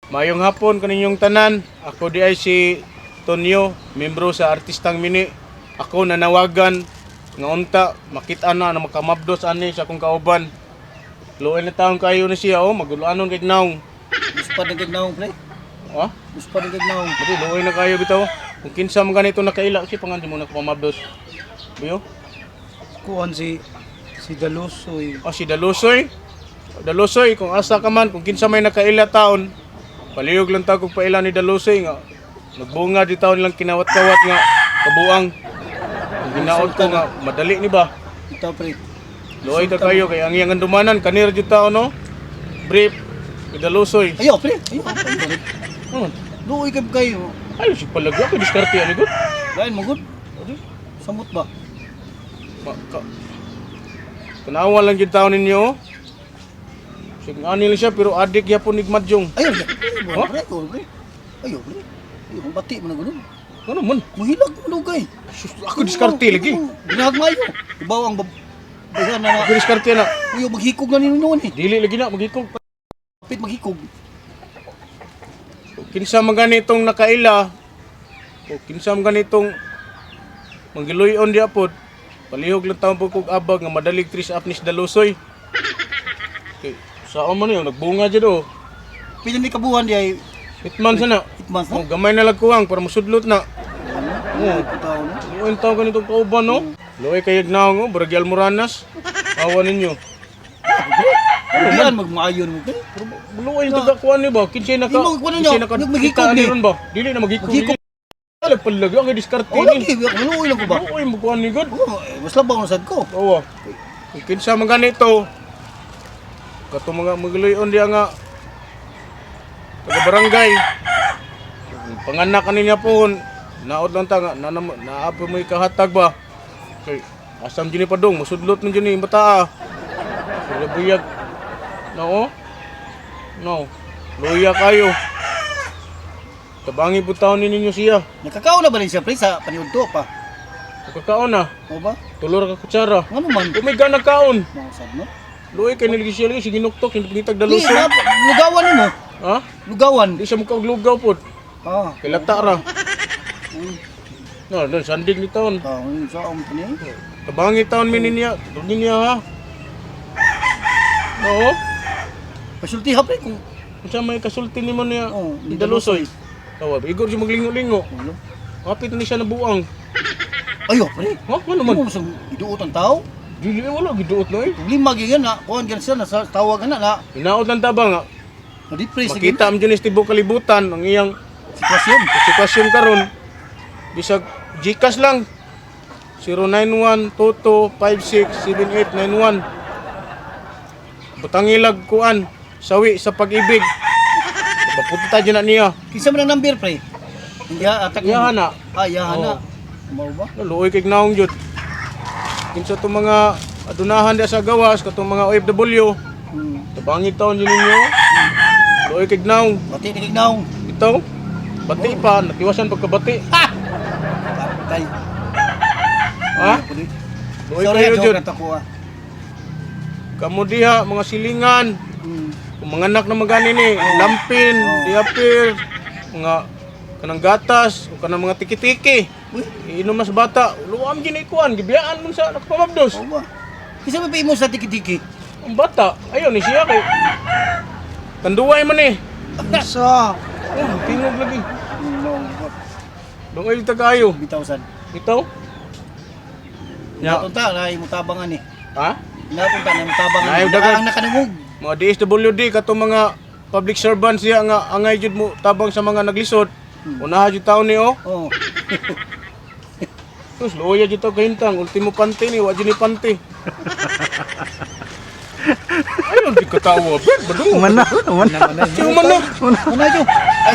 Mayong hapon kaninyong tanan. Ako di ay si Tonyo, membro sa Artistang Mini. Ako nanawagan nga unta makita na na makamabdos ani sa akong kauban. Luoy na taon kayo na siya oh, maguluanon kay naong. Gusto na gagnaong, pre. Ha? Gusto na gagnaong. Dili, luoy na kayo bitaw. Kung kinsa man ganito nakaila si pangan di mo nakamabdos. Biyo? Kuan si Dalusoy. O si Dalusoy. Dalusoy, kung asa ka man, kung kinsa may nakaila taon, palihog lang ta kog paila ni Dalusoy nga nagbunga di taon lang kinawat-kawat nga kabuang. Kung ginaot ko nga madali ni ba? Ito, pre. Luoy ka kayo kay ang iyang andumanan kanira jud taon no. Brief ni Dalusoy. Ayo, pre. Ayo, pre. Luoy ka kayo. Ayo si palagi ako diskarte ani gud. Lain mo gud. Samot ba? Ma ka. Tanawa lang jud taon ninyo. Sige ani lang siya pero adik gyapon nig madyong. Ayo, Huh? pre. Pre, pre. Ayo, pre. Ayo, ang bati mo na gud. Ano man? Muhilag mo lugay. Sus, ako diskarte lagi. Ginagmayo. Ibaw ang bayan na na. Ako diskarte na. Uyo, maghikog na ninyo noon eh. Dili lagi na magikog. Kapit maghikog. Kinsa man ganitong nakaila o kinsa man ganitong manggiluyon di apod, palihog lang taon po kog abag nga madalig tris up ni Dalusoy. Kay sao man yun, nagbunga dyan oh. Pila ni kabuhan di ay Hitman sana. 8 months na. Oh, gamay na lang kuwang para musudlot na. Oo. Tao na. Luoy taon ganitong kauban no. Luoy kay naong oh, baragi Almoranas. Awa ninyo. Diyan magmaayon mo pre. Pero luoy yung taga kuan ni ba? Kinsay naka Di mo kuwan ninyo. kinsay naka Maghikog kita ni. ni ron ba? Dili na maghikog. Maghikog. Dili. Ala palagi ang diskarte Oh, ni. lagi, maluoy lang ko ba? Luoy mo kuan ni God. Oh, eh, mas labaw na sad ko. Oo. Kung kinsa man ganito, kato mga magluyon diya nga taga barangay. Panganak ani niya pohon, naod lang ta nga na, na, naapo mo kahatag ba. Kay asam jud ni padong musudlot man jud ni bata. Sila buyag. No. No. Luya kayo. Tabangi po taon ninyo siya. Nakakaon na ba rin siya pre sa paniudto pa? Kakaon na. O ba? Tulor ka kutsara. Ngano man? Kung may gana kaon. Mga sad no? Luoy kay niligi siya lagi sige nuktok hindi pangitag Di, daluso. lugawan nimo. Ha? Lugawan. Di siya mukaog lugaw pod. Ah. Kay lata ra. No, no sandig ni taon. Ah, sa am ni. Tabangi taon mi niya, tulong niya ha. Oo. Pasulti ha pre kung Unsa may kasulti nimo niya? Oh, Ni dalusoy. Tawa, igor siya maglingo-lingo. Ano? Kapit ni siya nabuang. Ayo pre. Ha? Ano Man man? mo sa iduot ang tao. Dili wala giduot na eh. Problema gyud na, kuan gyud siya na sa tawag na na. Hinaot lang taba nga. Na depress Makita am dyan sa tibok kalibutan ang iyang sitwasyon. sitwasyon karon. Bisag GCash lang. 09122567891. Butangilag kuan sawi sa pag-ibig. Papunta dyan na niya. Kinsa man ang number pre? Hindi atak Iyahan na. Ah, iyahan na. Oo. Mao ba? Luoy kay naong jud. Kinsa tong mga adunahan diya sa gawas katong mga OFW. Tabangi taon yun ninyo. Luoy kay naong. Bati ni kay naong. Ito. Bati pa, natiwasan pagkabati. Ha! Patay. Ha? Luoy Sorry, kayo joke jud. na to ko ah. Kamo diha mga silingan. Kung mga anak na magani ni, lampin, diapir, mga kanang gatas, o kanang mga tiki-tiki. Uy, Iinom na sa bata, luwam gini kuan, gibiyaan mo sa nakapamabdos. oo ba? Kinsa man pa imo sa tiki-tiki? Ang bata, ayaw ni siya kay tanduay man eh. Sa. Oh, tingog lagi. No, Dungay ta kayo. bitaw sad. Ito? Ya. Natunta na imo tabangan ni. Ha? Natunta na imo tabangan. Naay, dagan. Ang nakanungog. Mga DSWD katong mga public servants siya nga angay jud mo tabang sa mga naglisod. Unaha jud taon ni oh. Oh. Terus luya jud to kahintang, ultimo pante ni, wa jud ni pante. Ayun, di katawa, Ben. Badungo. Mana, mana. Ciuman na. Mana jo? Ay,